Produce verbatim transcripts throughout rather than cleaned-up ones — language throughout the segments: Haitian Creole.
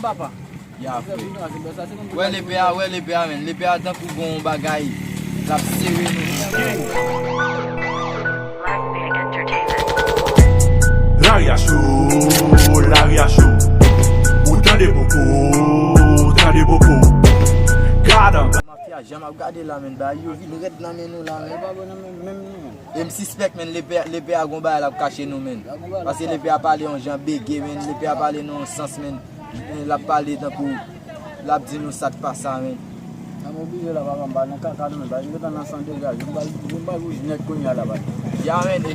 Papa. Ya, frè. Wè lepè a, wè lepè a, menn. Lepè a tankou gon bagay l ap sere nou. Lari a cho, lari a cho. Ou tande poko, ou tande poko. Gad anba. Mafya, jan m ap gade la, menn, bagay yo vin rèd nan men nou la, menn. E m sispèk, menn, lepè, lepè a gon bagay l ap kache nou, menn. Paske lepè a pale yon jan bege, menn. Lepè a pale nan yon sans, menn. L ap pale tankou l ap di nou sa k pa sa, menn. Sa m oblije la, papa, m pa nan kaka non, menn. Paske m gentan nan san deja. Yo m pral, yo m pral wouj nèt kounye a la, papa. Ya, menn.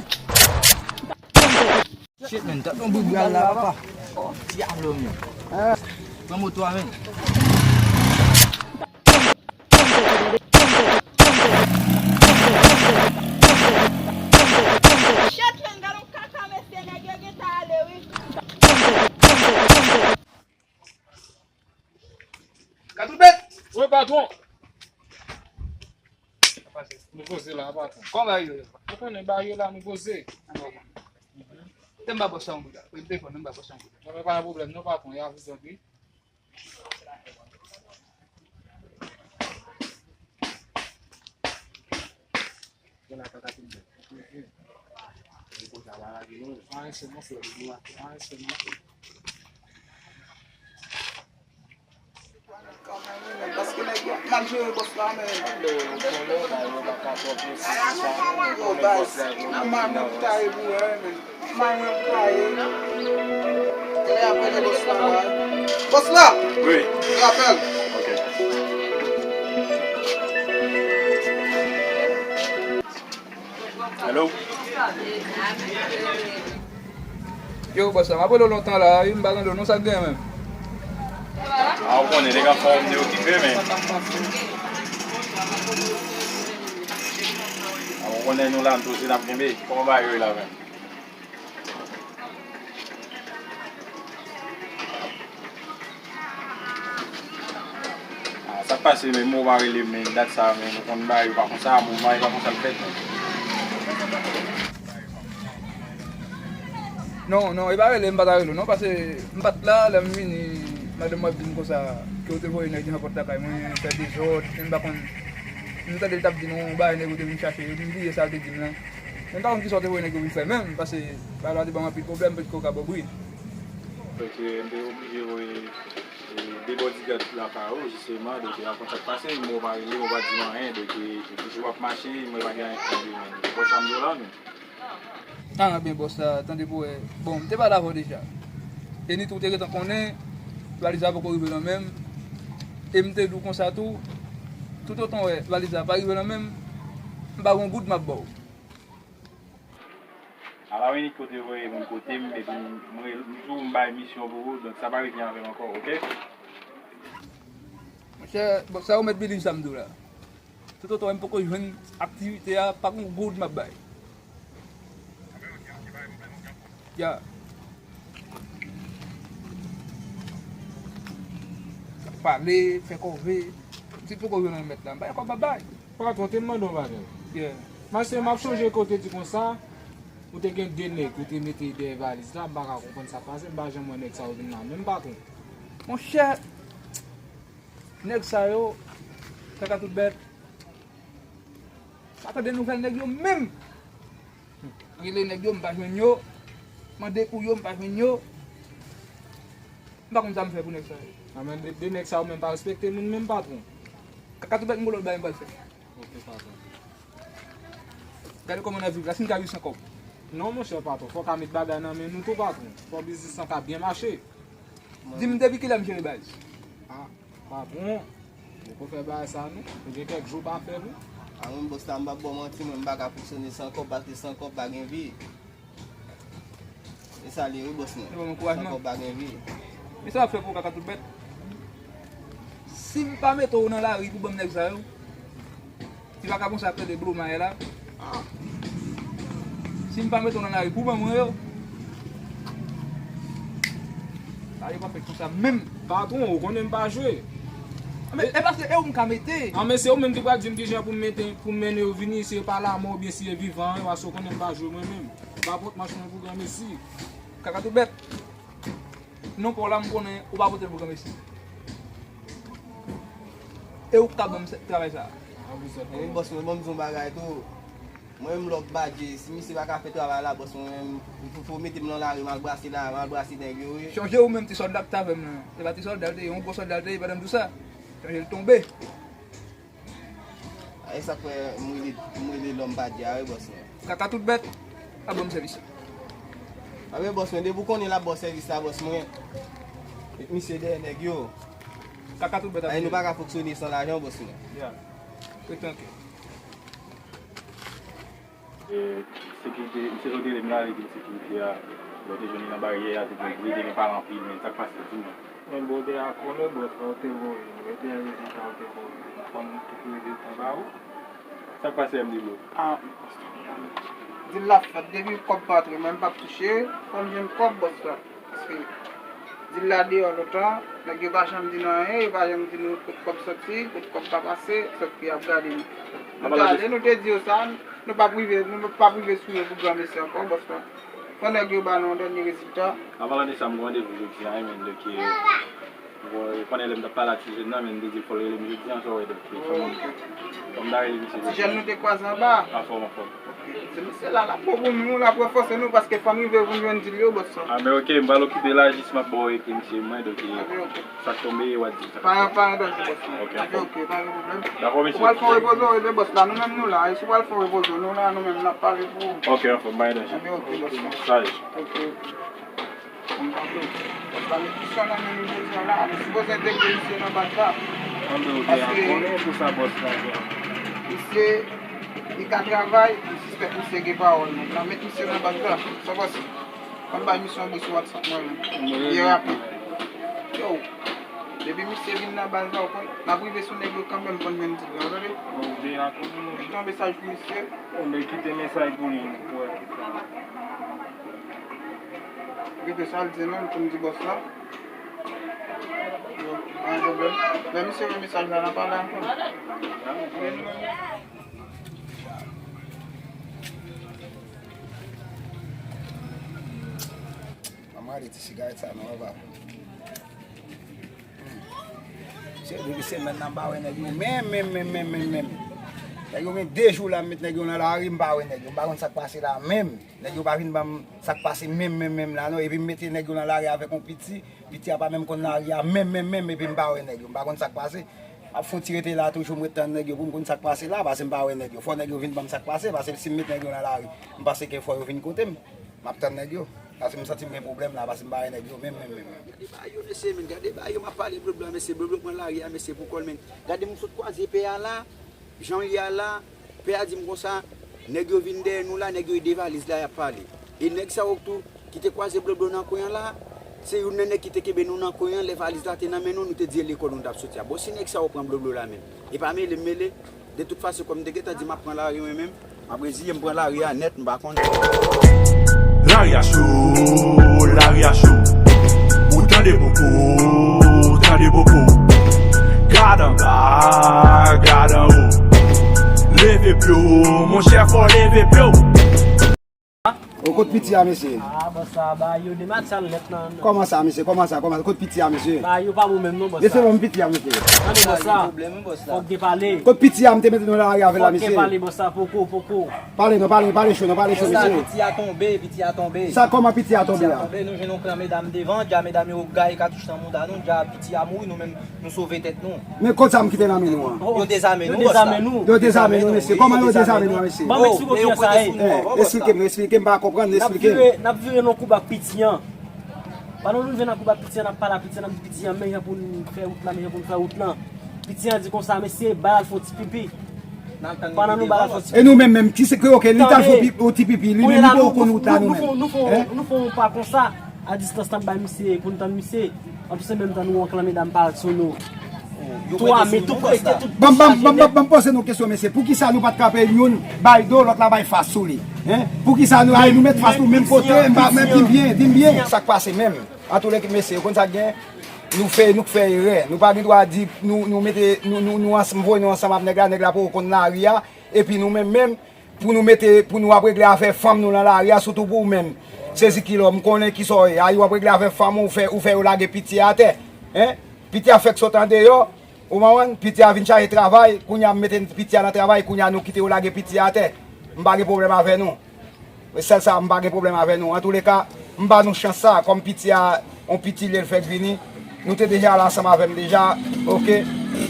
Shit, menn, tande yon bri bral la, papa. Dyablo, menn. Pran moto a, menn. Shit, menn, gade yon kaka, mesye, nèg yo gentan ale, wi. Katou bèt! Wi, patwon. Nou poze la, patwon. Kòman yo ye? Ou konnen bagay yo la, nou poze. Te m ba bòs la yon goud la. Pran telefòn nan, m ba bòs la yon goud la. Non, men pa gen pwoblèm, non, patwon. Y a vizyon, wi. Yon la pa ka tonbe. Yon kote a pa lage non. Anyen se mwen frè. Anyen se mwen frè. Paske nèg yo ap mal jere bòs la, men. Yo, baz, nou mal nan ta ye pou wè, men. May mwen taye. Lè apèl bòs la la. Bòs la! Wi. Lè apèl. Ok. Hello? Yo, bòs la, m ap rele w lontan la, wi, m pa tande w non, sa k gen menm? A, ou konnen, nèg anfòm, nèg okipe, men. A, ou konnen nou la, nou toujou n ap kenbe. Kòman bagay yo ye la, menm? Ah, sa k pase menm, ou pa rele m, men dat sa, men ou konn bagay yo pa konsa, mouvman yo pa konsa l fèt, men. Non, non, e pa rele m, m pa ta rele w, non, paske m pa t la, lè m vini, madanm mwen ap di m konsa, ke w te voye nèg devan pòt lakay mwen, fè dezòd, men m pa konn, m tande l t ap di m yon bagay nèg yo te vin chache, m bliye sa l te di m lan. Men m pa konn kisa w te voye nèg yo vin fè menm, paske bagay la te ban m anpil pwoblèm, m pa t ko ka ba w bri. Donk, e, m te oblije voye, e, de bodyguard lakay ou, jisteman, donk, e, avan sa t pase, m wè w pa rele m, w pa di m anyen, donk, e, e, toujou w ap mache, m wè pa gen anyen ki tonbe, men. Ou konprann sa m di w la, men. Ah, ben, bòs la, tande pou wè. Bon, m te pale avè w deja. E ni tou te gentan konnen, valiz la poko rive nan men m. E m te di w konsa tou, toutotan w wè valiz la pa rive nan men m, m pa gen yon goud m ap ba w. Ala Minik kote voye moun kote m, epi m, m, m di w m bay misyon pou ou, donk sa pa revyen avè m ankò, oke? Monchè, bon, sa ou mèt believe sa m di w la. Toutotan m poko jwenn aktivite a, pa gen goud m ap bay. Ya. Pale, fè kòve. Si poko jwenn nan mèt la, m pa gen kòb m ap bay. Patwon, te m mande w yon bagay. Yeah. Mache, m ap sonje kote di konsa, ou te gen de nèg ou te mete dèyè valiz la, m pa ka konprann sa k pase, m pa janm wè nèg sa yo vin la menm, patwon. Monchè, nèg sa yo, kaka tout bèt, pa tande nouvèl nèg yo menm. Rele nèg yo, m pa jwenn yo. Mande pou yo, m pa jwenn yo. M pa konn sa m fè pou nèg sa yo. A, men de, de nèg sa yo menm pa respekte moun menm, patwon. Kaka tout bèt, m gon lòt bagay m pral fè. Ok, patwon. Gade kòman n ap viv la, si n ka viv san kòb. Non, monchè, patwon, fò w ka met bagay nan men nou tou, patwon. Fò biznis lan ka byen mache. Di m depi kilè m jere baz? A, patwon, ou poko fè bagay sa non. Ou gen kèk jou w pa fè l wi. A, mwen, bòs la, m p ap ba w manti, mwen, m pa ka fonksyone san kòb, paske san kòb pa gen vi. E sa l ye wi, bòs mwen. San kòb pa gen vi. E sa w ap fè pou kaka tout bèt? Si m pa mete w nan lari pou ban m nèg sa yo, ti vakabon sa ap tande blo mayè la. Si m pa mete w nan lari pou ban mwen yo, bagay yo p ap fèt konsa menm. Patwon, ou konnen m pa jwe. Men e paske e ou m ka mete. A, men se ou menm ki pral di m kijan pou m mete, pou m mennen yo vini, si yo pa lanmò oubyen si yo vivan, paske ou konnen m pa jwe mwen menm. M pa pòt manch mwen pou granmesi. Kaka tout bèt. Non pa w la, m konnen ou pa pote l pou granmesi. E ou k ka ban m se- travay sa a. Epi bòs mwen, ban m di yon bagay tou. Mwen menm lòk badje, si misye pa ka fè travay la, bòs mwen menm, fò, fò mete m nan lari, m al brase la, m al brase nèg yo, wi. Chonje ou menm ti sòlda k t avè m nan. Se pa ti sòlda l te ye, yon gwo sòlda l te ye pandan m di w sa. Chonje l tonbe. A, e sa k fè m rele, m rele lòm badje a, wi, bòs mwen. Kaka tout bèt, pa ban m sèvis sa. A, men bòs mwen, depi w konnen l ap ba w sèvis la, bòs mwen, met misye dèyè nèg yo. Kaka tout bèt ap. A, nou pa ka fonksyone san lajan, bòs mwen. Ya. Rete anke. E, sekirite, misye sot rele m la, li di m sekirite a, lè w te jwenn li nan baryè a, te gen bri, te gen pale anpil, men sa k pase, di mwen. Men bon, w te a konnen bòs la, w te voye m, rete rezilta w te voye m, m konn tout rezilta ba ou. Sa k pase, M D Bro? A, di l la fèt, depi kòb pa antre, mwen m p ap touche, fò m jwenn kòb bòs la. Paske di l la deyò lontan, nèg yo pa janm di nou anyen, yo pa janm di nou kot kòb sòti, kot kòb pa pase, sòf ke y ap gade nou. Nou t ale, nou te di yo sa, nou p ap rive, nou p ap rive sou yo pou granmesi ankò, bòs la. Fò nèg yo ba nou yon dènye rezilta. An palan de sa, m gen randevou jodi a, wi, men, donk, bon, ou konnen lè m t ap pale ak ti jèn nan, men m te di l fò l rele m jodi a, sa w wè, donk, fò m, fò m ta rele misye jodi a. Ti jèn nou te kwaze anba. Anfòm, anfòm. Se mesye la, l ap bon pou nou, l ap ranfòse nou, paske fò n rive pou n jwenn dil yo, bòs la. A, men oke, m pral okipe la, jis m ap ba w ekri misye, mwen, donk, sa k tonbe, w a di sa k tonbe. Pa, pa gen danje, bòs la. Oke, oke, pa gen pwoblèm. Dakò, mesye. Ou pral fè yon repoze w, rele bòs la, nou menm nou la, e si w pral fè yon repoze w, nou la, nou menm n ap pale pou ou. Oke, anfòm, pa gen danje. Oke, oke, bòs la. Saj. Oke, oke. Anben, ou te a konnen pou sa bòs la gen. Misye, li ka travay, m sispèk misye gen pawòl nèg la. Met misye nan baz la. Sa pase? Ban m bay misye yon bri sou WhatsApp mwen menm. Byen rapid. Yo, depi misye vin nan baz la, ou konn, n ap rive sou nèg yo kanmenm pou n jwenn dil la, ou tande? Ou te a konnen. Kite yon mesaj pou misye. Anben, kite mesaj pou li pou wè kisa. Rete sa l di nou, pou n di bòs la. Yo, pa gen pwoblèm. Lè misye wè mesaj la, n a pale ankò. Ban m rale ti sigarèt sa non, papa. Mesye, depi semèn nan m pa wè nèg yo menm, menm, menm, menm, menm, menm. Nèg yo gen de jou la m met nèg yo nan lari, m pa wè nèg yo. M pa konn sa k pase la menm. Nèg yo pa vin ban m sa k pase menm, menm, menm la non. Epi m mete nèg yo nan lari avèk yon piti, piti a pa menm konn lari a menm, menm, menm, epi m pa wè nèg yo. M pa konn sa k pase. M ap fè yon ti rete la toujou, m ret tann nèg yo pou m konn sa k pase la, paske m pa wè nèg yo. Fò nèg yo vin ban m sa k pase, paske si m met nèg yo nan lari, m panse ke fò yo vin kote m. M ap tann nèg yo. Paske m santi m gen pwoblèm la, paske m pa wè nèg yo menm, menm, menm, menm. Gade bagay yo, mesye, men, gade bagay yo, m ap pale blodblo a, mesye, blodblo pran lari a, mesye, pou kò l, men. Gade m sot kwaze pè a la, jan l ye a la, pè a di m konsa, nèg yo vin dèyè nou la, nèg yo ede valiz la, y ap pale. E nèg sa yo tou, ki te kwaze blodblo nan kwen an la, se youn nan nèg ki te kenbe nou nan kwen an, lè valiz la te nan men nou, nou te di e lekòl nou t ap soti a. Bon, si nèg sa yo pran blodblo la menm, e pa mele m mele, de tout fason, kòm m te gentan di m ap pran lari mwen menm, m ap reziye m pran lari a nèt, m pa konn. Lari a cho, lari a cho. Ou tande poko, ou tande poko. Gad anba, gad anwo. Leve pye w, monchè, fò w leve pye w. O, kot piti a, mesye? A, bòs sa, ba yo dematch al nèt nan. Kòman sa, mesye? Kòman sa? Kòman sa? Kot piti a, mesye? Ba yo pa bon menm non, bòs sa. Mesye, ban m piti a, mesye. Tande, bòs sa. Fòk gen pale. Kot piti a, m te mete nou nan lari avè l la, mesye? Fòk gen pale, bòs sa, poko, poko. Pale non, pale, pale cho non, pale cho, mesye. Piti a tonbe, piti a tonbe. Sa, kòman piti a tonbe a? Piti a tonbe, nou jwenn yon klan medam devan, dja medam yo gaye katouch nan mouda nou, dja piti a mouri, nou menm. Nou sove tèt nou. Men kòb sa m kite nan men nou an. Yo dezame nou, bòs la. Yo dezame nou, mesye. Kòman yo dezame nou an, mesye? Ban m eksplike w kijan sa ye. Eksplike m, eksplike m, m pa konprann, eksplike m. N ap vire nan koub ak piti an. Pandan nou rive nan koub ak piti an, n ap pale ak piti an, n ap di piti an, men jan pou n fè wout la, men jan pou n fè wout lan. Piti an di konsa, mesye, ba l al fè yon ti pipi. Pandan nou ba l al fè yon ti pipi. E nou menm menm, ki se ke, oke, li t al fè yon ti pipi, li menm li poko konn wout la nou menm. Nou fè yon pa konsa, a distans n ap bay misye, pou n tann misye. Anplis se menm tan nou wè yon klan medam parèt sou nou. Twa men tou prete tout. Ban m, ban m, ban m, ban m poze nou kesyon, mesye. Poukisa nou pa t kanpe youn bay do, lòt la bay fas sou li? Hein? Poukisa nou, ay, nou met fas nou menm kote, m pa, men di m byen, di m byen. Sa k pase menm? Antouleka, mesye, ou konn sa k gen? Nou fè, nou k fè erè. Nou pa gen dwa di, nou, nou mete, nou, nou, nou ansanm, voye nou ansanm ak nèg la, nèg la poko konn lari a. Epi nou menm menm, pou nou mete, pou nou ap regle afè fanm nou nan lari a, sitou pou ou menm. Sezi kilò, m konnen kisa w ye. Ayi, w ap regle avèk fanm ou, ou fè, ou fè yo lage piti a atè. Hein? Piti a fèk sot andeyò. Ou konprann? Piti a vin chache travay. Kounye a m mete piti a nan travay. Kounye a nou kite yo lage piti a atè. M pa gen pwoblèm avè nou. E sèl sa, m pa gen pwoblèm avè nou. Antouleka, m ba nou chans sa. Kòm piti a, yon piti lè l fèk vini. Nou te deja la ansanm avè m deja. Oke?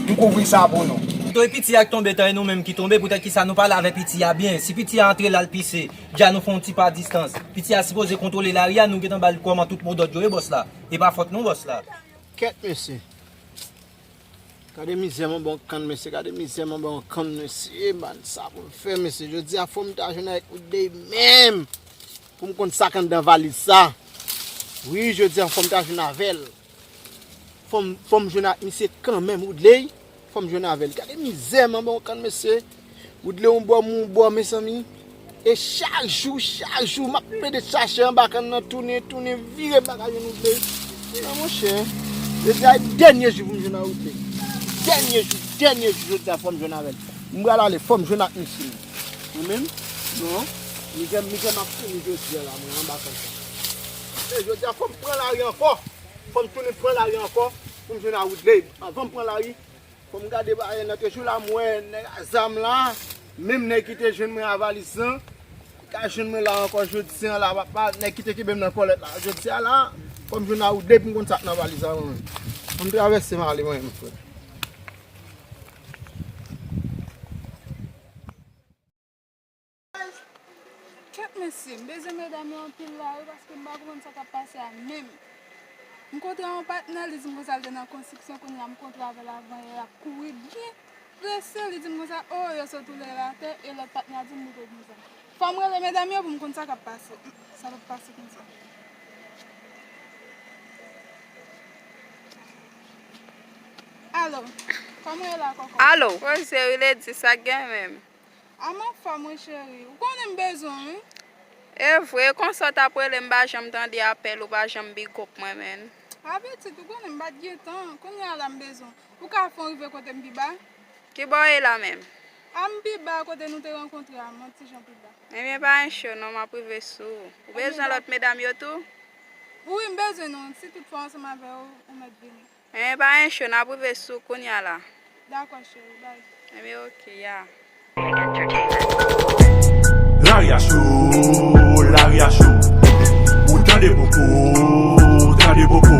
M kouvri sa pou nou. Pito e piti a k tonbe, tan e nou menm ki tonbe. Poutèt kisa nou pa lave piti a byen? Si piti a antre l al pise, dja nou fè yon ti pa distans. Piti a sipoze kontwole lari a, nou gentan ba l kòman tout modòd yo ye, bòs la. E pa fòt nou, bòs la. Kèt, mesye. Gade mizè m anba yon kann, mesye. Gade mizè m anba yon kann, mesye. Ban sa pou m fè, mesye. Jodi a, fò m ta jwenn avèk Woodley menm. Pou m konn sa k anndan valiz sa. Wi, jodi a, fò m ta jwenn avè l. Fò m, fò m jwenn ak misye kanmenm, Woodley. Fò m jwenn avè l. Gade mizè m anba yon kann, mesye. Woodley yon bò, m yon bò, mezanmi. E chak jou, chak jou, m ap plede chache anba kann nan, tounen, tounen, vire, m pa ka jwenn Woodley. Non, monchè. Jodi a, dènye jou pou m jwenn ak Woodley. Dènye jou, dènye jou, jodi a, fò m jwenn avè l. M pral ale, fò m jwenn ak misye. Ou menm? Non. Mizè, mizè m ap fini jodi a la, mwen, anba kann sa. E jodi a, fò m pran lari ankò. Fò m tounen pran lari ankò pou m jwenn ak Woodley. Anvan m pran lari, fò m gade bagay nan toujou la, m wè nèg a zam la, menm nèg ki te jwenn mwen a valiz lan, li ka jwenn mwen la ankò jodi a la, papa, nèg ki te kenbe m nan kòlèt la. Jodi a la, fò m jwenn ak Woodley pou m konn sa k nan valiz la, mwen. Fò m travèse m ale, mwen, frè. Kèt mesye, m bezwen medam yo anpil la wi, paske m pa konprann sa k ap pase a menm. M kontre yon patnè, li di m konsa l te nan konstriksyon, kounye a m kontre avè l avan yè, l ap kouri byen prese, li di m konsa, o, yo sot woule l atè, e lòt patnè a di m li te gen zam. Fò m rele medam yo pou m konn sa k ap pase. Sa p ap pase konsa. Alo, kòman w ye la, kòkò? Alo, poze wi, Lady, sa k gen menm? A m anfòm wi cheri, ou konnen m bezwen w wi. E vre, konsa w t ap rele m pa janm tande apèl ou, pa janm big up mwen menm. A pitit, ou konnen m pa t gen tan, kounye a la m bezwen w. Ou ka fè w rive kote m pi ba? Ki bò w ye la menm? A m pi ba kote nou te rankontre a, m yon ti jan pi ba. Ebyen pa gen cho non, m ap rive sou ou. Ou bezwen lòt medam yo tou? Wi, m bezwen nou, si tout fwa ansanm avè w, ou mèt vini. Enben pa gen cho, n ap rive sou kounya la. Dakò cheri, bye. Enben ok, ya. Lari a cho, lari a cho. Ou tande poko, ou tande poko.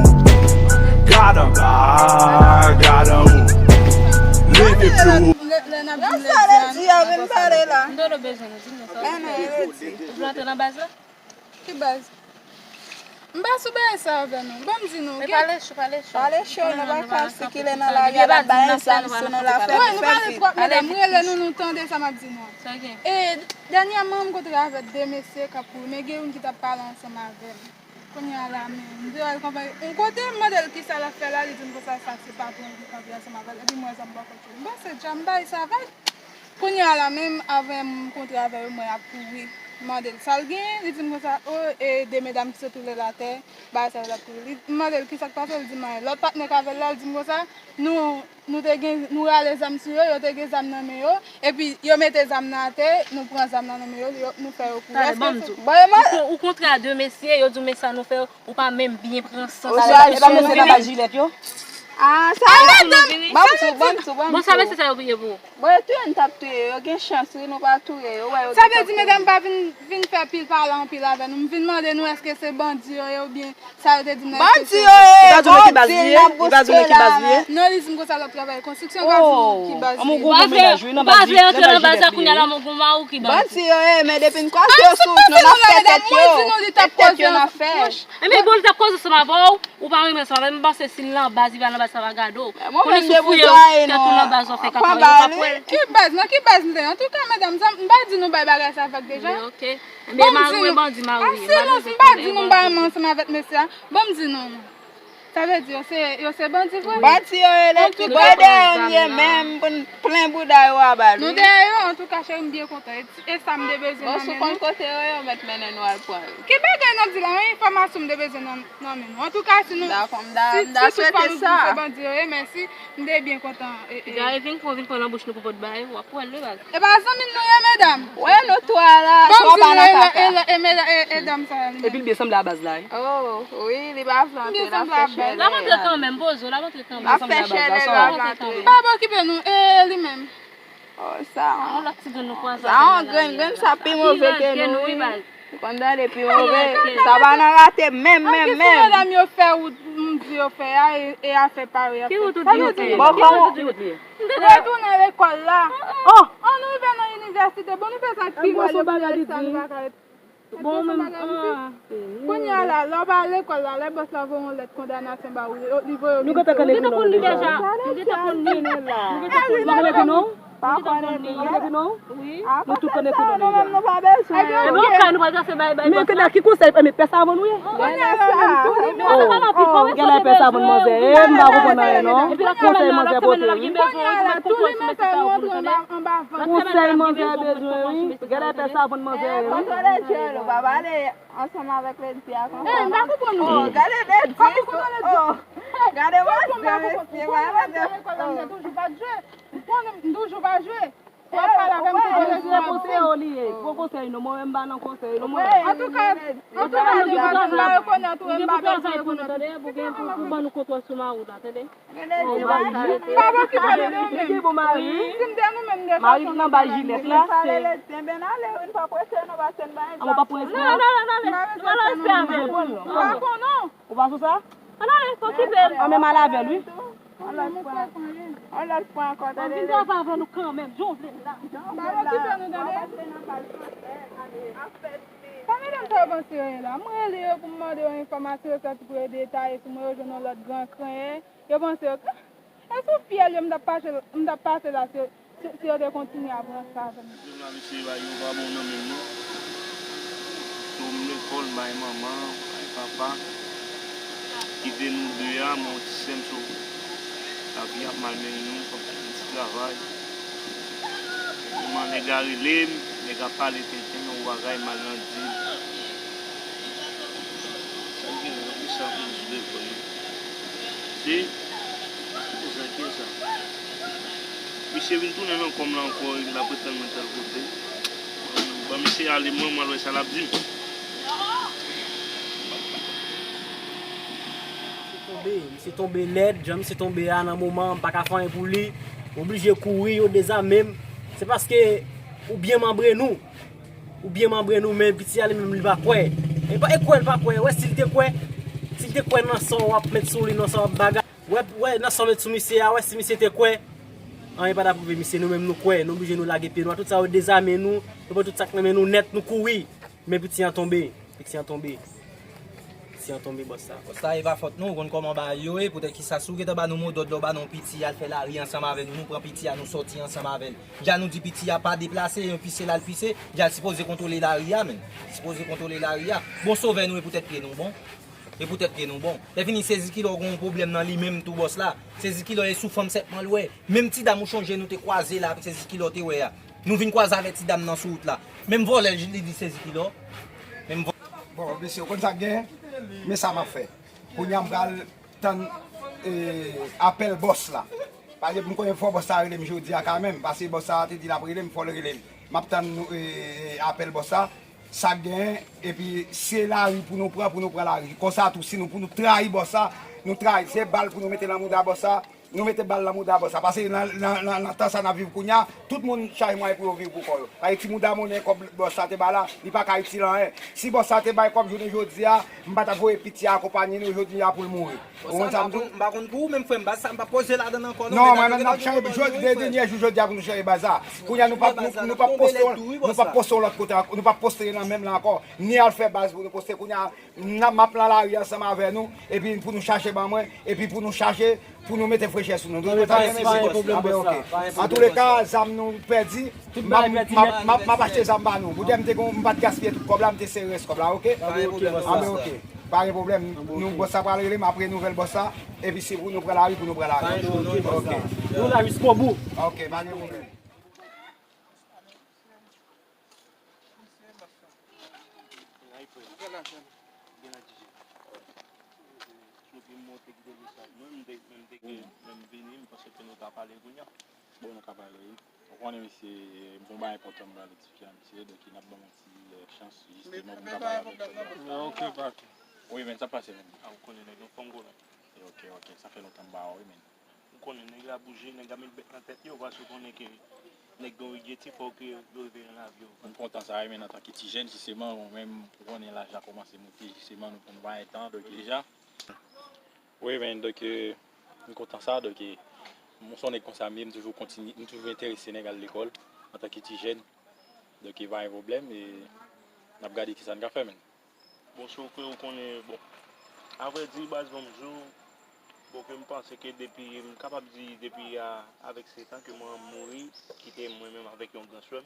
Gad anba, gad anwo. Leve pye w. Lè, lè n ap di m lè di a, vin pale la. M te bezwen nou di nou sa. Ou vle antre nan baz la? Ki baz? M pa sou bagay sa avè nou. Ban m di nou. Men pale cho, pale cho. Pale cho, nou pa ka sikile nan lari a, l ap bay egzanp sou nou, l ap fè nou fè vit. Wi, nou pale twòp, medam. M rele nou, nou tande sa m ap di nou an. Sa gen? E, dènyèman, m kontre avèk de mesye k ap kouri, men gen youn ki t ap pale ansanm avè m. Kounye a la, men, m di al konprann. Yon kote, m mande l kisa l ap fè la, li di m konsa, sa se patwon ki kanpe ansanm avè l, epi m wè zam bò kòt yo. M panse dja m bay sa vag. Kounye a la menm, avè m kontre avè yo, mwen ap kouri. M mande l sa l genyen, li di m konsa, o, e de medam ki sot woule l atè, bagay sa yo l ap kouri. Li, m mande l kisa k pase, li di m anyen. Lòt patnè k avè l la, li di m konsa, nou, nou te gen, nou rale zam sou yo, yo te gen zam nan men yo, epi yo mete zam nan atè, nou pran zam nan nan men yo, yo, nou fè yo kouri. Tande, ban m di w. Ou kon-, ou kontre a de mesye, yo di w men sa nou fè, ou pa menm byen pran sans. Ou pa mesye nan baz jilèt yo? Ah, sa. Ah, madanm, ban m tou, ban m tou, ban m tou. Bon, sa mesye sa yo priye pou ou? Bon, yo touye n t ap touye yo, gen chans wi nou pa touye yo, ou wè yo gentan kouri. Sa vle di medam pa vin, vin fè pil pale anpil avè nou, m vin mande nou èske se bandi yo ye oubyen sa yo te di m nan èske se... Bandi yo ye, bandi n ap boustre la. Non, li di m konsa l ap travay konstriksyon, pa di m ki baz li ye. Ou pa vle, ou pa vle antre nan baz la kounye a la, men ou gon mari ki bandi. Bandi yo ye, men depi n kwaze yo sou wout nou, n ap fè tèt yo, e tèt yo n ap fè. Enben bon, li t ap koze ansanm avè w. Ou pa renmen sa, men m panse si l nan baz, li pa nan baz, sa va gade w. Konnen si w fouye tèt ou nan baz, w ap fè kaka, yo p ap wè l. Ki baz? Nan ki baz m te ye? Antouka, medam, sa, m pa di nou bay bagay sa vag deja. Men ok. Enben mari w e bandi, mari w ye. Silans, m pa di nou bay ansanm avèk mesye a. Ban m di nou. Sa vle di yo se, yo se bandi vre? Bandi yo ye, lè ti bòy dèyè m ye menm, pou n plen bouda yo a bal. Nou dèyè yo, antouka, cheri, m byen kontan. E, e sa m te bezwen nan men nou. Bon, si w konn kote yo ye, w mèt mennen nou al pran yo. Ki bagay n ap di la? Yon enfòmasyon m te bezwen nan, nan men nou. Antouka, si nou, si, si toutfwa nou di se bandi yo ye, mèsi, m te byen kontan. E, e. Gade, vin pran, vin pran nan bouch nou pou pot ba yo, w ap pran l wi baz. E pa zanmi m nou ye, medam? Wè nou twa la, twa pa nan kaka. E, e, e, e dam sa a li menm. Epi l byen sanble a baz la wi. Oh, wi, li pa vle antre, l ap fè chèlè. L ap antre kanmenm, poze w, l ap antre kanmenm. L ap fè chèlè, l ap antre. Pa okipe nou, e li menm. Oh, sa. Yon lòt ti grenn nou kwaze. Sa yon grenn, grenn sa pi move ke nou wi. Ou konn tande pi move. Sa pa nan rate menm, menm, menm. Ki sou medam yo fè wout, m di yo fè a, e, e afè pa yo y ap fè. Ki wout ou di yo fè? Bon, kòman? Ki wout li ye? M te retounen lekòl la. Oh! An nou rive nan inivèsite, bon, nou fè sa k pi mal, yo fè sa nou pa ka ret. Bon, men, ah. Kounye a la, lè w pa al lekòl la, lè bòs la voye yon lèt kondanasyon ba ou, li voye w vin. Nou gentan konn ekri non nou deja. Nou gentan konn li. Nou gentan konn li. Nou gentan konn li. Pa konnen li. Wi. Nou tout konn ekri non deja. Nou menm nou pa bezwen. Ebyen, oke. Nou kay nou pa ka fè bay, bay. Men ki konsèy, men pè sa avan nou ye. Kounye a la, tou li menm. Gen lè pè sa avan manzè. E m pa konprann anyen non. Konsèy manzè pote wi. Kounye a la, tou li menm fè nou antre anba, anba vant. Konsèy manzè bezwen wi. Gen lè pè sa avan manzè wi. Kontwole djèl ou pa pale ansanm avèk ledi a konsa. Eh, m pa konprann ou. Oh, gade ledi. Oh, gade manzè, mesye, wè manzè. Lekòl la, m te toujou pa t jwe. M konnen m toujou pa jwe. W ap pale avè m pou konsèy. Konsèy ou li ye. Bon konsèy non, mwen menm m pa nan konsèy non mwen. Antouka, antouka, m pa rekonèt ou, m pa bezwen rekonèt ou. Pou ban nou kontwòl sou mari w la, tande. M pa okipe nou non, men. Li gen bon mari. Si m te nou menm, m te fè sa. Mari nan bay jilèt la. Pale ledi, enben n ale wi, n pa prese non, pase n pa gen tan. An, ou pa prese non? N ale, n ale, n ale. M pa bezwen sa non. M pa konnen. Ou pa sou sa? An ale, okipe l. An men m al avè l wi. On lòt pwen. On lòt pwen ankò, tande. Vin travay avè nou kanmenm, jan w vle l la. Jan w vle l la. Pa okipe nou, tande. Sa medam sa yo panse yo ye la? M rele yo pou m mande yo enfòmasyon, yo sòti pou yo detaye sou mwen, yo jwenn yon lòt gran krenyen. Yo panse yo, e sou fyèl yo m t ap pase, m t ap pase la, si, si, si yo te kontinye ap ranse avè m. Pwoblèm la, mesye, yo pa bon nan men m non. Kite m lekòl, bay manman, bay papa. Kite nou de a, mwen yon ti sè m, so lavi ap malmennen nou, fòk nou fè yon ti travay. Kòman nèg la rele m, nèg la pale tenten, yon bagay mal nan di l. Sa gen nan sa pou m sou telefòn nan. Se, se sa ki sa. Misye vin tounen nan kò m la ankò, l ap retann mwen tèl kote. Ban misye ale, mwen, mwen al wè sa l ap di m. Misye tonbe, misye tonbe nèt, jan misye tonbe a nan moman an, m pa ka fè anyen pou li. M oblije kouri, yo dezame m. Se paske ou byen manbre nou. Ou byen manbre nou, men piti a li menm li pa kwè. E pa, e kwè l pa kwè, wè si l te kwè, si l te kwè nan sa w ap met sou li, nan sa w ap bagay. Wè, wè nan sa w met sou misye a, wè si misye te kwè. Anyen pa t ap rive misye, nou menm nou kwè, nou oblije nou lage pye nou a. Tout sa yo dezame nou, nou pran tout sa k nan men nou nèt, nou kouri. Men piti an tonbe, piti an tonbe. Piti an tonbe, bòs sa. Bòs sa, e pa fòt nou, ou konn kòman bagay yo ye, poutèt ki sa, si w gentan ba nou modòd la, w ba nou piti, al fè lari ansanm avè nou, nou pran piti a, nou sòti ansanm avè l. Dja nou di piti a pa deplase, yon pise l al pise, dja l sipoze kontwole lari a, men. Sipoze kontwole lari a. Bon, sovè nou e poutèt pye nou bon. E poutèt pye nou bon. Lè fini, se Zikilò gen yon pwoblèm nan li menm tou, bòs la. Se Zikilò e sou fanm sèt mwa l wè. Menm ti dam ou chonje nou te kwaze la, se Zikilò te wè a. Nou vin kwaze avèk ti dam nan sou wout la. Menm vòlè li di se Zikilò. Menm vòlè. Bon, mesye, ou konn sa k genyen? Men sa m ap fè. Kounye a m pral tann, e, apèl bòs la. Paske m konnen fò bòs sa rele m jodi a kanmenm. Paske bòs sa te di l ap rele m, fò l rele m. M ap tann, e, e, apèl bòs sa. Sa k genyen, epi se lari pou nou pran, pou nou pran lari. Konsa tou, si nou, pou nou trayi bòs sa, nou trayi. Se bal pou nou mete nan mouda bòs sa, nou mete bal nan mouda bòs sa. Paske nan, nan, nan, nan tan sa n ap viv kounye a, tout moun chache mwayen pou yo viv pou kò yo. Paske ti mouda monnen kòb bòs sa te bay la, li pa ka itil anyen. Si bòs sa te bay kòb jounen jodi a, m pa t ap voye piti a akonpanye nou jodi a pou l mouri. Ou konn sa m di w? M pa konn pou ou menm, frè m, baz sa m pa poze ladann ankò non. Non, mwen menm, n ap chanje, jodi, dènyè jou jodi a pou nou chanje baz la. Kounye a, nou p ap, nou, nou p ap poste, nou p ap poste yon lòt kote ankò, nou p ap poste nan menm la ankò, ni al fè baz pou nou poste. Kounye a, m ap nan lari ansanm avè nou, epi pou nou chache ban mwen, epi pou nou chache, pou nou mete frechè sou nou. Nou pa gen pwoblèm, bòs la. Antouleka, zam nou pèdi, m ap, m ap, m ap, m ap achte zam ba nou. Poutèt m te gon, m pa t gaspiye tout kòb la, m te sere rès kòb la, oke? Anben, oke. Pa gen pwoblèm. Nou, bòs la pral rele m, m ap rele nouvèl bòs la. Epi si pou nou pran lari, pou nou pran lari. Ok. Nou la jiskobou. Ok, pa gen pwoblèm. Gen la, Djidji. Epi m monte kite mesaj mwen, m te, m te gen, menm vini, m panse ke nou ta pale kounye a. Bon, nou ka pale, wi. Ou konnen, mesye, m gon bagay enpòtan m pral eksplike a misye, donk n ap ban m yon ti, eh, chans, jisteman, pou m ka pale avèk tèt mwen. Ok, pati. Wi, men sa pase, men. A, ou konnen, nèg yo fanm gwo la. Ok, ok, sa fè lontan m pa wè w, wi, men. Ou konnen nèg la bouje, nèg la met bèt nan tèt yo, paske ou konnen ke nèg gen yon objektif, fòk yo rive nan lavi yo. M kontan sa, men antanke ti jèn, jisteman, ou menm, ou konnen laj la kòmanse monte, jisteman, nou konn pa gen tan, donk deja. Wi, men, donk, eh, m kontan sa, donk, eh, m se yon nèg konsa m ye, m toujou kontinye, m toujou enterese nèg al lekòl, antanke ti jèn, donk, pa gen pwoblèm, e n ap gade kisa n ka fè, men. Bon, se ke ou konnen, bon, avrèdi, baz, ban m di w, bon, ke m panse ke depi, m kapab di depi a, avèk sèt an ke mwen mouri, kite mwen menm avèk yon gran sè m.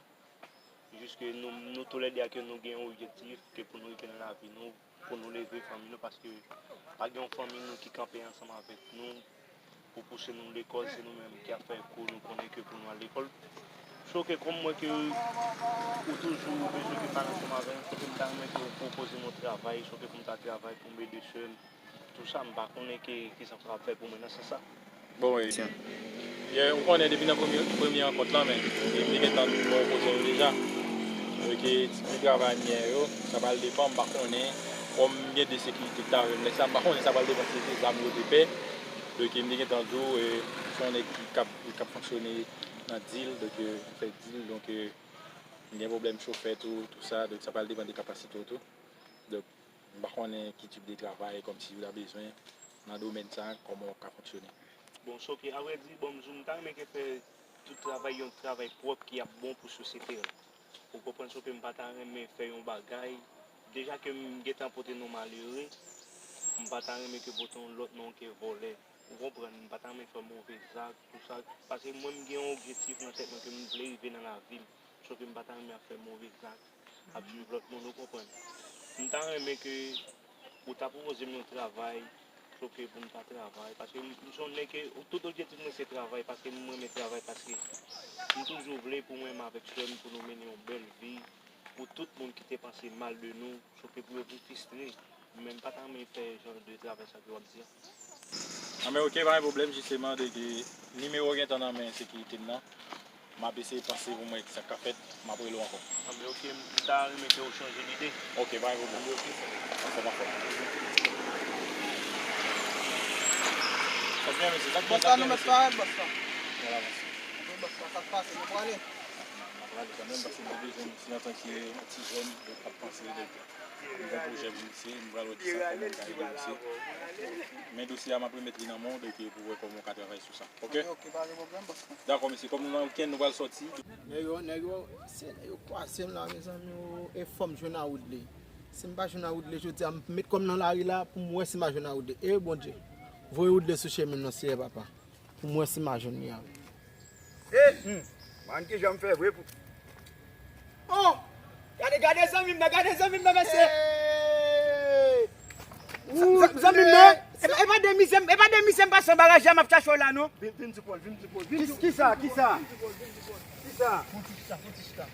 Jiske nou, nou toulède a ke nou gen yon objektif, ke pou nou rive nan lavi nou, pou nou leve fanmi nou, paske pa gen yon fanmi nou ki kanpe ansanm avèk nou, pou pouse nou lekòl, se nou menm ki ap fè kou, nou konnen ke pou nou al lekòl. So ke kòm m wè ke ou toujou bezwen ke m al ansanm avè w, so ke m ta renmen ke ou pwopoze m yon travay, so ke pou m ta travay pou m ede sè m, tou sa, m pa konnen ke, kisa w kapab fè pou mwen nan sans sa. Bon, e, yè, ou konnen depi nan premye, premye rankont lan, men, e m te gentan ba w koze yo deja. Donk, e, tip de travay m ye yo, sa pral depann, m pa konnen, kòm m gen de sekirite ki ta avè m lè sa, m pa konnen sa pral depann si se zam yo te pè. Donk, e, m te gentan di w, e, m se yon nèg ki k ap, ki ap fonksyone nan dil, donk, e, m fè dil, donk, e, m gen pwoblèm chofè tou, tou sa, donk, sa pral depann de kapasite w tou. Donk, m pa konnen ki tip de travay, kòmsi ou ta bezwen nan domèn sa, kòman w ka fonksyone. Bon, so ke, avrèdi, bon, m di w, m ta renmen ke fè tout travay, yon travay pwòp ki ap bon pou sosyete a. Ou konprann, so ke m pa ta renmen fè yon bagay, deja ke m gentan pote non malere, m pa ta renmen ke pote yon lòt non ke vòlè. Ou konprann, m pa ta renmen fè move zak, tou sa, paske mwen m gen yon objektif nan tèt mwen ke m vle rive nan lavi m, so ke m pa ta renmen ap fè move zak. Ap swiv lòt moun, ou konprann. M ta renmen ke ou ta pwopoze m yon travay, so ke pou m ta travay, paske m, m se yon nèg ke, tout objektif mwen se travay, paske m renmen travay, paske m toujou vle pou mwen menm avèk sè m, pou nou mennen yon bèl vi, pou tout moun ki te panse mal de nou, so ke pou yo vin fristre, men m pa ta renmen fè jan de travay sa ke w ap di a. Anben, ok, pa gen pwoblèm, jisteman, donk, nimewo w gentan nan men sekirite m nan. M ap eseye panse pou m wè kisa k ka fèt, m ap rele w ankò. Anben, ok, m ta renmen ke w chanje lide. Ok, pa gen pwoblèm. Anben, ok. Anfòm, anfòm. Kòbyen, mesye, sa k bon, sa k gen, mesye? Bòs la, nou mèt parèt, bòs la. Ann avanse. Anben, bòs la, sa k pase, nou prale? M ap prale kanmenm, paske m te bezwen misye antanke yon ti jèn, donk, k ap panse, donk, m gen pwojè pou misye, m pral wè kisa, kòman m ka ede misye. Men dosye a, m ap remèt li nan men w, donk, pou wè kòman w ka travay sou sa. Ok? Ok, ok, pa gen pwoblèm, bòs. Dakò, mesye, kòm nou nan wikenn, nou pral sòti. Nèg yo, nèg yo, se nèg yo kwaze m la, mezanmi, o, e fò m jwenn a Woodley. Si m pa jwenn a Woodley jodi a, m met kò m nan lari la pou m wè si m pa jwenn a Woodley. E Bondye, voye Woodley sou chemen m nan, Seyè Papa. Pou m wè si m a jwenn li a. E, hmm. Man, kijan m fè vre pou. Oh! Gade, gade zanmi m nan, gade zanmi m nan, mesye! Zanmi m nan, e pa, e pa de mizè, e pa de mizè m pase anba raje a, m ap chache w la, non. Vin, vin sou pòl, vin sou pòl, vin sou pòl. Kisa, kisa? Kisa? Fon ti chita, fon ti chita.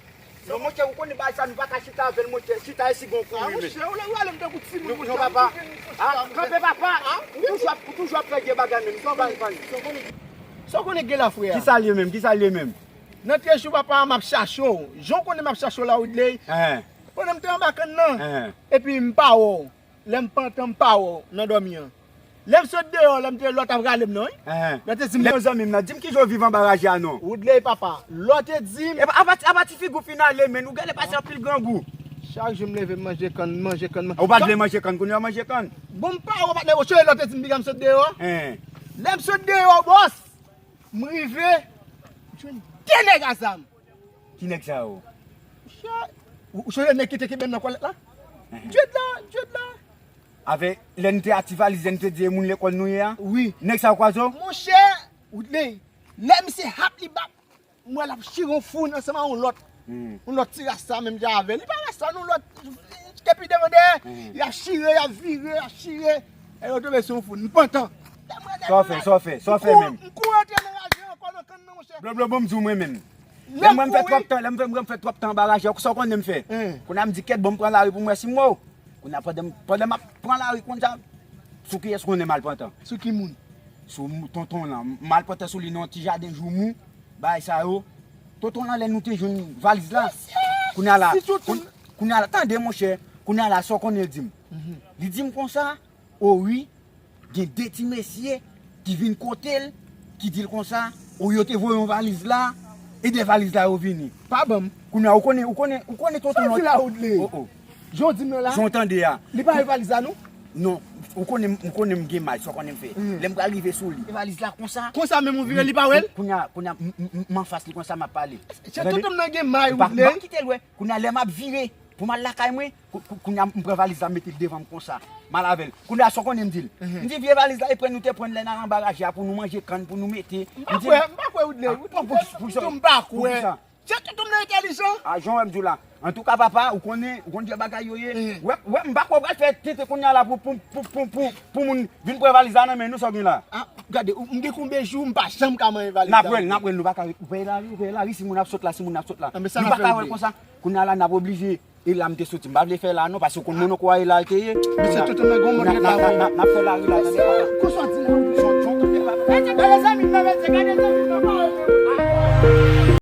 Non, monchè, ou konnen bagay sa, nou pa ka chita avè l, monchè. Chita e sigon kouri, men. Monchè, ou la, ou ale m tankou timoun, monchè. Non, papa. Ah, kanpe, papa. Ou toujou ap, ou toujou ap fè vye bagay menm. Sa w konnen, sa w konnen gen la, frè a? Kisa l ye menm? Kisa l ye menm? Nan trèz jou, papa, m ap chache w. Jan w konnen m ap chache w la, Woodley. Pandan m te anba kann nan. Epi m pa wè w. Lè m pantan m pa wè w nan dòmi an. Lè m sot deyò, lè m te, lè w t ap rale m nan, wi. Lè w te di m, yon zanmi m nan, di m kijan w viv anba raje a non. Woodley papa, lè w te di m. Epa, apa, apa ti figi w fin ale, menn, ou genlè pase anpil grangou. Chak jou m leve m manje kann, manje kann, manje. Ou pa t vle manje kann, kounye a w manje kann. Bon, m pa wè w, patnè, ou sonje lè w te di m piga m sot deyò. Lè m sot deyò, bòs. M rive, m jwenn de nèg a zam. Ki nèg sa yo? Monchè, ou, ou sonje nèg ki te kenbe m nan kòlèt la? Djed la, djed la. Avè, lè n te a Ti Valiz, lè n te di e moun lekòl nou ye a? Wi. Nèg sa yo kwaze w? Monchè, Woodley, lè misye hap li bat, m wè l ap chire yon foun ansanm a yon lòt. Yon lòt ti rasta menm jan avè l. Li pa rasta, non, lòt. Depi devan dèyè, y ap chire, y ap vire, y ap chire. E yo tonbe sou yon foun. M pantan. Sa w fè, sa w fè, sa w fè menm? M kouri antre nan raje ankò nan kann nan, monchè. Blo, blo, bon, m di w mwen menm. Lè mwen m fè twòp tan, lè m fè, mwen m fè twòp tan anba raje a, sa w konnen m fè? Kounye a m di, kèt, bon, m pran lari pou m wè si m wè w. Kounye a pandan, pandan m ap pran lari konsa, sou kiyès konnen m al pantan? Sou ki moun? Sou tonton lan. M al pantan sou li nan yon ti jaden joumou, bagay sa yo. Tonton lan, lè nou te jwenn valiz la. Kounye a la, kounye a la, tande, monchè. Kounye a la, sa w konnen l di m? Li di m konsa, o wi, gen de ti mesye ki vin kote l, ki di l konsa, o yo te voye yon valiz la, e de valiz la yo vini. Pa ban m. Kounye a, ou konnen, ou konnen, ou konnen tonton lan. Sa w di la, Woodley? Oh, oh. Jan w di m nan la? Jan w tande a. Li pa voye valiz la, non? Non. Ou konnen, ou konnen m gen may, sa w konnen m fè. Lè m pral rive sou li. E valiz la konsa. Konsa menm ou vire, li pa wè l? Kounye a, kounye a, m, m, m, m anfas li konsa, m ap pale. Se tonton m nan gen may, Woodley. M pa kite l wè. Kounye a, lè m ap vire, pou m al lakay mwen, kou-, kou-, kounye a m pran valiz la, m mete l devan m konsa. M al avè l. Kounye a sa w konnen m di l? M di, vye valiz la, e pran nou te pran lè n al anba raje a pou nou manje kann, pou nou mete. M pa kwè, m pa kwè, Woodley. Pou, pou, pou, pou, m pa kwè. Se tonton m nan entèlijan. A, jan w wè m di w la. Antouka, papa, ou konnen, ou konn jan bagay yo ye. Wè, wè, m pa kwè w pral fè tenten kounye a la pou, pou, pou, pou, pou, pou moun vin pran valiz la nan men nou, sa w gen la. A, gade, ou, m gen konbyen jou, m pa janm ka manyen valiz la. N ap wè l, n ap wè l, nou pa ka, ou wè lari, ou wè lari, si moun ap sot la, si moun ap sot la. Nou pa ka wè l konsa. Kounye a la, n ap oblije. E la m te soti, m pa vle fè la non, paske w konn moun ou kwè e la l te ye. Mesye, tonton nan gon mòd leta, wi. N ap fè lari la, tande papa. Konsa w di la, wi. Gade zanmi m nan, mesye, gade zanmi m nan, pa wè moun.